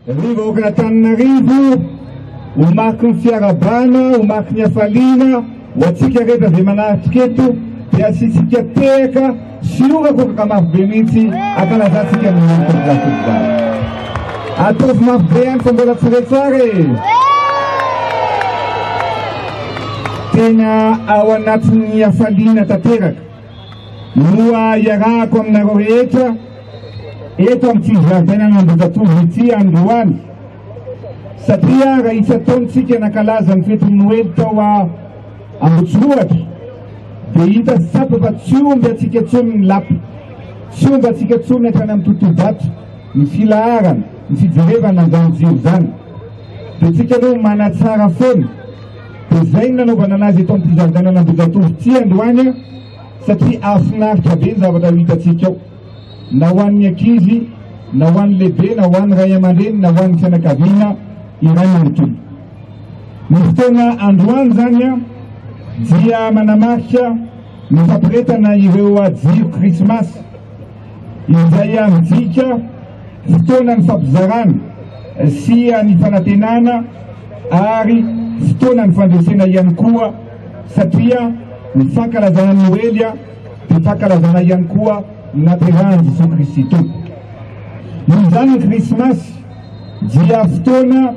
Ry vahoakan'Antananarivo, ho mariky ny fiarahabana, ho mariky ny hafaliana, ho antsika rehetra izay manatrika eto, dia asiantsika tehaka sy horakoraka mafy be mihitsy ankalazantsika ny Noely Tompokolahy Tompovavy. Ataovy mafy be ihany fa mbola tsy re tsara e! Tena ao anatin'ny hafaliana tanteraka no iarahako aminareo rehetra eto amin'ity zaridainan'Ambohijatovo ity androany satria raha isan-taona isika nankalaza ny fetin'ny Noely tao Ambohitsirohatra dia hita sy tsapa fa tsy omby antsika intsony ny lapa, tsy omby antsika intsony hatrany amin'ny totobato ny filaharana, ny fijerevana an'izany jiro izany. Dia tsika aloha manatsara foana. Dia izay no nanaovana anazy eto amin'ity zaridainan'Ambohijatovo ity androany satria hahafinaritra be ny zavatra ho hitantsika ao. Na ho an'ny ankizy, na ho an'ny lehibe, na ho an'ny ray aman-dreny, na ho an'ny fianakaviana iray manontolo. Ny fotoana androany izany dia manamarika ny fampiretana ireo jiro krismasy izay midika fotoana nifampizarana sy ny fanantenana ary fotoana ny fandresena ihany koa satria ny fankalazana ny Noely dia fankalazana ihany koa ny naterahan'i Jesoa Kristy Tompo. Noho izany ny Krismasy dia fotoana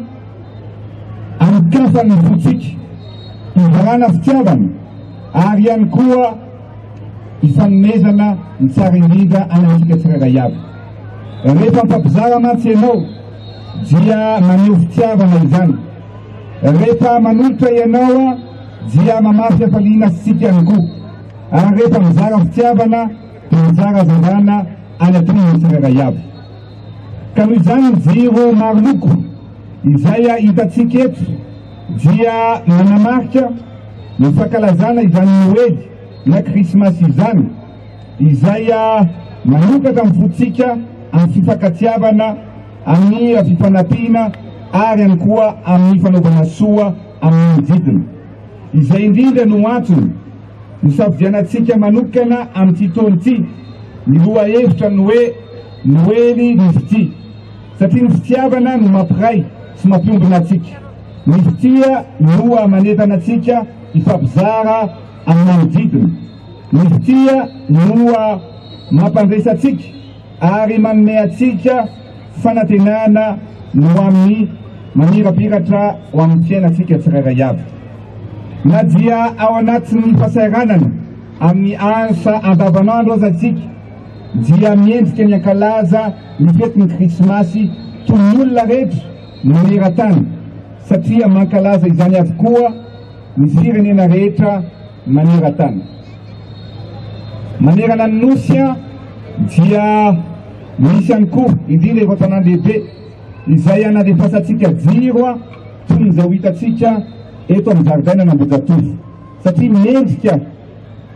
anokafan'ny fontsika, hizarana fitiavana ary ihany koa hifanomezana ny tsara indrindra any amintsika tsirairay avy. Rehefa mifampizara mantsy ianao dia maneho fitiavana izany. Rehefa manolotra ianao dia mamafy hafaliana sy tsiky ihany koa. Ary rehefa mizara fitiavana dia mizara hazavana any am-pon'ny tsirairay avy. Ka noho izany ny jiro maro loko izay hitantsika eto dia manamarika ny fankalazana izany Noely na Krismasy izany, izay manokatra ny fontsika amin'ny fifankatiavana, amin'ny fifanampiana ary ihany koa amin'ny fanaovana soa amin'ny manodidina. Izay indrindra no antony Nosafidianantsika manokana amin'ity taona ity ny lohahevitra ny hoe Noely ny fitia, satria ny fitiavana no mampiray sy mampiombona antsika. Ny fitia no manentana antsika hifampizara amin'ny manodidina. Ny fitia no mampandresy antsika ary manome antsika fanantenana ny ho amin'ny mamirapiratra ho amin'ny fiainantsika tsirairay avy. Na dia ao anatin'ny fahasahiranana amin'ny asa andavanandro aza isika, dia mendrika ny hankalaza ny fetin'ny Krismasy toy ny olona rehetra maneran-tany, satria mankalaza izany avokoa ny firenena rehetra maneran-tany. Manerana ny Nosy dia misy ihany koa, indrindra ireo tanàn-dehibe, izay analefasantsika jiro toy ny izay ho hitantsika eto amin'ny zaridainan'Ambohijatovo, satria mendrika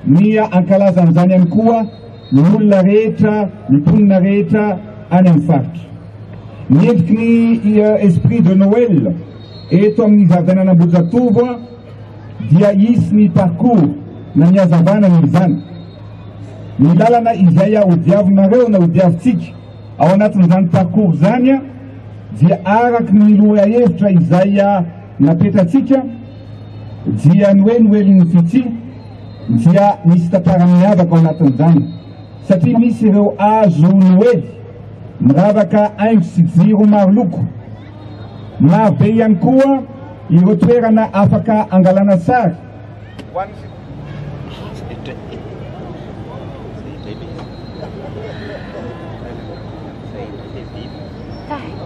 ny hankalaza an'izany ihany koa ny olona rehetra, ny mponina rehetra any amin'ny faritra. Ny endriky ny Esprit de Noël eto amin'ny zaridainan'Ambohijatovo dia hisy ny parcours na ny hazavana noho izany. Ny lalana izay hodiavinareo na hodiavintsika ao anatin'izany parcours izany dia araka ny lohahevitra izay napetratsika dia ny hoe Noelin'ny fitia dia misy tantara miavaka ao anatin'izany satria misy ireo hazo Noely miravaka haingo sy jiro maro loko. Maro be ihany koa ireo toerana afaka angalana sary.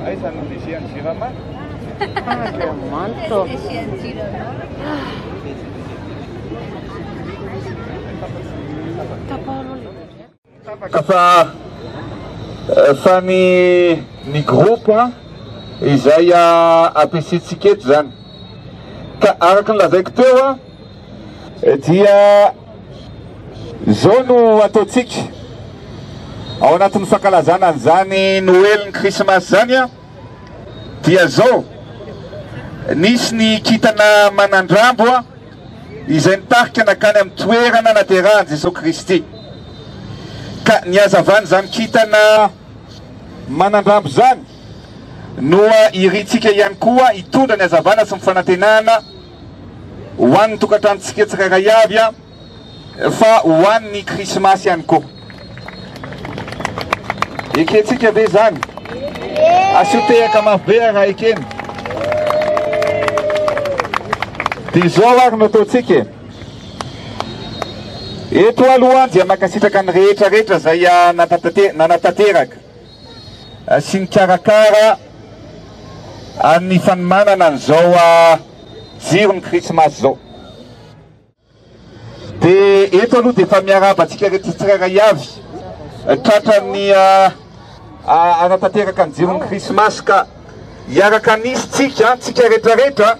Aiza no DG an'i Jirama? Andriamanitra. Tapaka fa fa ny ny groupe izay ampiasaintsika eto izany. Ka araka ny lazaiko teo dia izao no ataontsika ao anatin'ny fankalazana an'izany Noely ny Krismasy izany dia izao, nisy ny kintana manandrambo izay nitarika nankany amin'ny toerana naterahan'i Jesoa Kristy. Ka ny hazavan'izany kintana manandrambo izany no irintsika ihany koa hitondra ny hazavana sy ny fanantenana ho an'ny tokantranontsika tsirairay avy fa ho an'ny krismasy ihany koa. Ekentsika ve izany? Asio tehaka mafy be raha ekena. Dia izao ary no ataontsika e. Eto aloha dia mankasitraka ny rehetra rehetra izay nanatanteraka sy nikarakara ny fanomanana an'izao jiron'ny krismasy izao. Dia eto aloha dia efa miarahaba antsika rehetra tsirairay avy tratran'ny hanatanteraka ny jiron'ny krismasy ka hiaraka hanisy tsika, tsika rehetra rehetra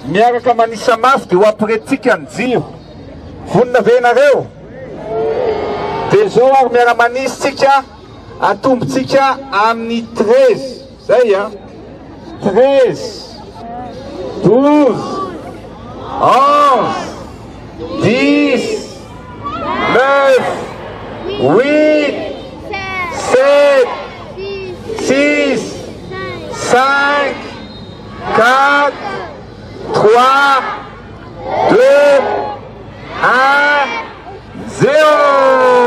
miaraka manisa mafy dia ho ampiretintsika ny jiro. Vonona ve ianareo? Dia izao ary miara-manisy tsika, atombontsika amin'ny 13. Zay a! 13, 12, 11, 10, 9, 8, 7, 6, 5, 4, 3, 2, 1, 0!